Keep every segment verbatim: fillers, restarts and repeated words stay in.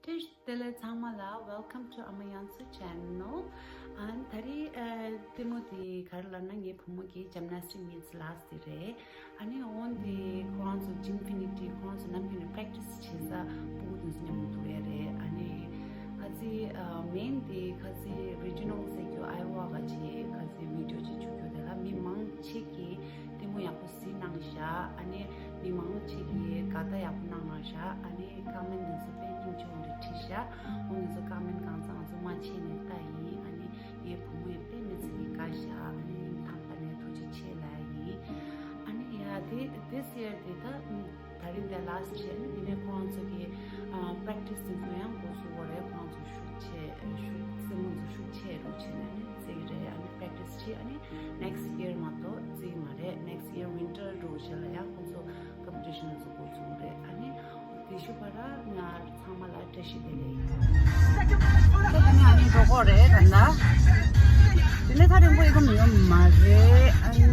བདེ་ལེགས་ཚང་མ་ལ། Welcome to ཨ་མ་ཡང་སུ་channel. ཨ་ད་རེས་ཨ་ལྟད་མོ་དེ་ག་རེ་ལབ་ན། ངའི་བུ་མོ་གི་Gymnastic Meets Last དེ་རེད། ཨ་ནི་འོན་ཏེ་ཁོ་རང་ཚོ་Gymfinity ཁོ་རང་ཚོ་ནམ་རྒྱུན་ནས་practice བྱེད་ས་ཕྲུ་གུ་དེ་ཚོ་མཉམ་དུ་འགྲོ་ཡ་རེད། ཨ་ནི་ཁ་ཚི་ཨ་main དེ་ཁ་ཚི་Regional ཟེར་རྒྱུ་Iowa ག་ཅིག་ཁ་ཚི་video ཅིག་བྱུང་རྒྱུ་དེ་ལ་མི་མང་ཆེ་གིས་ལྟད་མོ་ཡག་པོ་གཟིགས་གནང་བཞག་ཨ་ནི་མི་མང་ཆེ་གིས་དགའ་རྟགས་ཡག་པོ་གནང་གནང་བཞག་ཨ་ནི་comment དེ་ཚོ་དཔེ་སྙིང་རྗེ་པོ་འདྲ་བྲིས་བཞག་འོ་ང་ཚོ་comment གང་ཚང་ང་ཚོ་མ་བྱས་ནས་ལྟ་ཡིན། ཨ་ནི་ངའི་བུ་མོ་ཡང་དཔེ་མི་སྲིད་ཀྱི་དགའ་བཞག་ཨ་ནི་སྙིང་ཐག་པ་ནས་ཐུགས་རྗེ་ཆེ་ལབ་ཡིན། ཨ་ནི་ཡ་དེ་this year དེ་ད་ད་རིང་དེ་last བྱས་ནས་དེ་ནས་ཁོ་རང་ཚོ་གི་ཨ་practice དེ་ཚོ་ཡང་འགོ་བཙུགས་པ་རེད། ཁོ་རང་ཚོ་ཤུགས་ཆེ་ཤུགས་སེམས་ཁོང་ཚོ་ཤུགས་ཆེ་རུ་བྱས་ནས་ནི་རྩེ་གི་རེད། ཨ་ནི་practice བྱས་ཨ་ནི next year མ་གཏོགས་རྩེ་གི་མ་རེད། next year winter འགྲོ་བྱས་ལ་ཡང་ཁོང་ཚོ་competition དེ་ཚོ་འགོ་བཙུགས་རེད། ཨ་ནི་དེ་ཤུ་བ་ར་ང་ཚང་མ་ལ་བཀྲ་ཤིས་བདེ་ལེགས། ད་ནི་ཨ་ནི་འགྲོ་གི་རེད་ད་ལྟ། དེ་ནས་ཐག་རིང་པོ་ཡོད་མི་ཡོད་མ་རེད། ཨ་ནི་ང་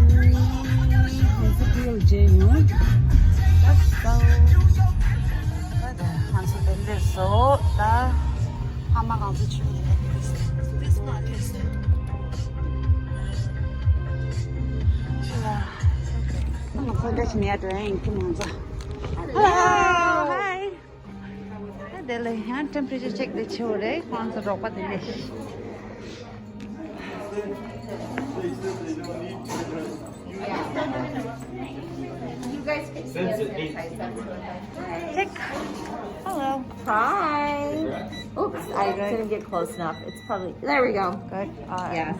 ཚོ་དེ་ཡོད་རྗེས་ཡོང་། Let's go. ང་ཚོ་དེ་འདྲས་སོ་ད། ཕ་མ་གང་ཚོ་ཆུ་ང་ཚོ་འདྲ་ཞིག་ནས་འགྲོ་ཡ་ཡིན་ཁྱིམ་ང་ཚོ། Hello. Hi. ད་དེ་ལ་ཡང་temperature check དེ་བྱེད་འོ་རེད། ཁོང་ཚོ་རོགས་པ་དེ་ལས། You guys can see us sanitize. That's what I'm Check. Hello. Hi. Oops, I didn't get close enough. It's probably, there we go. Good. All right. Yes.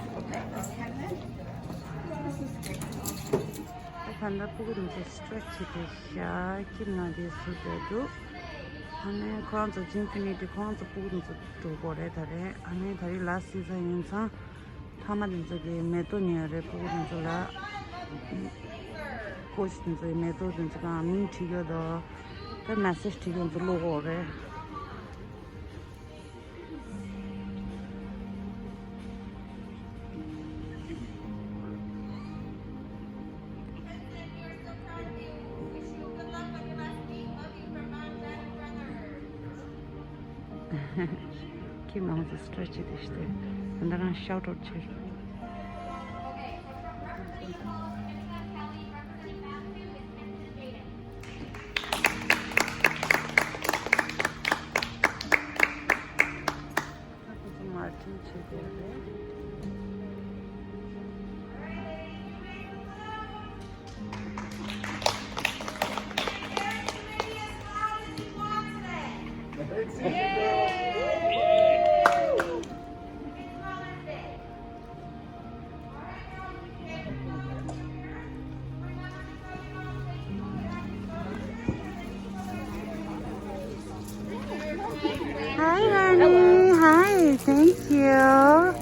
ད་ལྟ་ཕྲུ་གུ་དེ་ཚོ་stretch བྱེད་དེ་བཞག་ཁྱིམ་ནང་དེ་ཟུར་བསྡད་འདུག་ཨ་ནི་ཁོ་རང་ཚོ་Gymfinity ཁོ་རང་ཚོ་ཕྲུ་གུ་དེ་ཚོ་འགྲོ་དགོས་རེད་ད་རེད། ཨ་ནི་ད་རེས་last season ཡིན་ཙང་ཕ་མ་དེ་ཚོ་གིས་མེ་ཏོག་ཉོས་རེད། ཕྲུ་གུ་དེ་ཚོ་ལ་coach དེ་ཚོ་གིས་མེ་ཏོག་དེ་ཚོ་གང་མིང་བྲིས་ཡོད་དོ། ད་message བྲིས་ཡོད་ཚོ་བླུག་དགོས་རེད། ཁྱིམ་ནང་དུ་stretch བྱེད་དེ་ཞིག་དེ་ད་ལྟ་རང་shout out བྱེད། Martin བྱེད་དེ་རེད། Hi, honey. Hi. Thank you.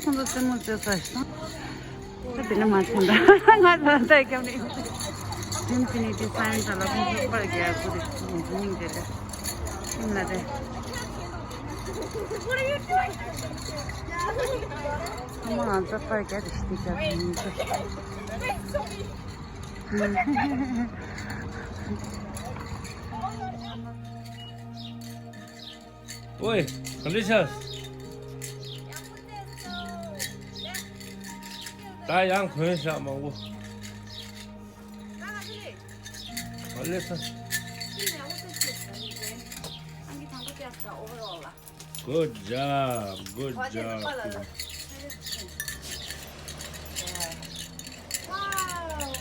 ཁོང་ཚོ་རྩེད་མོ་རྩེ་ཚར་སོང་། ད་དེ་ནས་མ་ཕྱིན་ད། ང་ད་ལྟ་སྐྱབས་ནས། ཨིན་ཕི་ནི་ཊི་སའིན་ད་ལ་ཁོང་ཚོ་པར་རྒྱག་གི་རེད། ཉིན་དེ་ལ་ཨིན་ལ་རེད། ཨ་མ་ང་ཚོ་པར་རྒྱག་དེ་ཤི་དེ་རྒྱག་ཉིན་ཚོ། ཨོའི། ག་འདྲ་ཤག་ད་ཡང་གོན་ཤག་མང་པོ། ག་ལེ་ས། Good job, good job. Wow,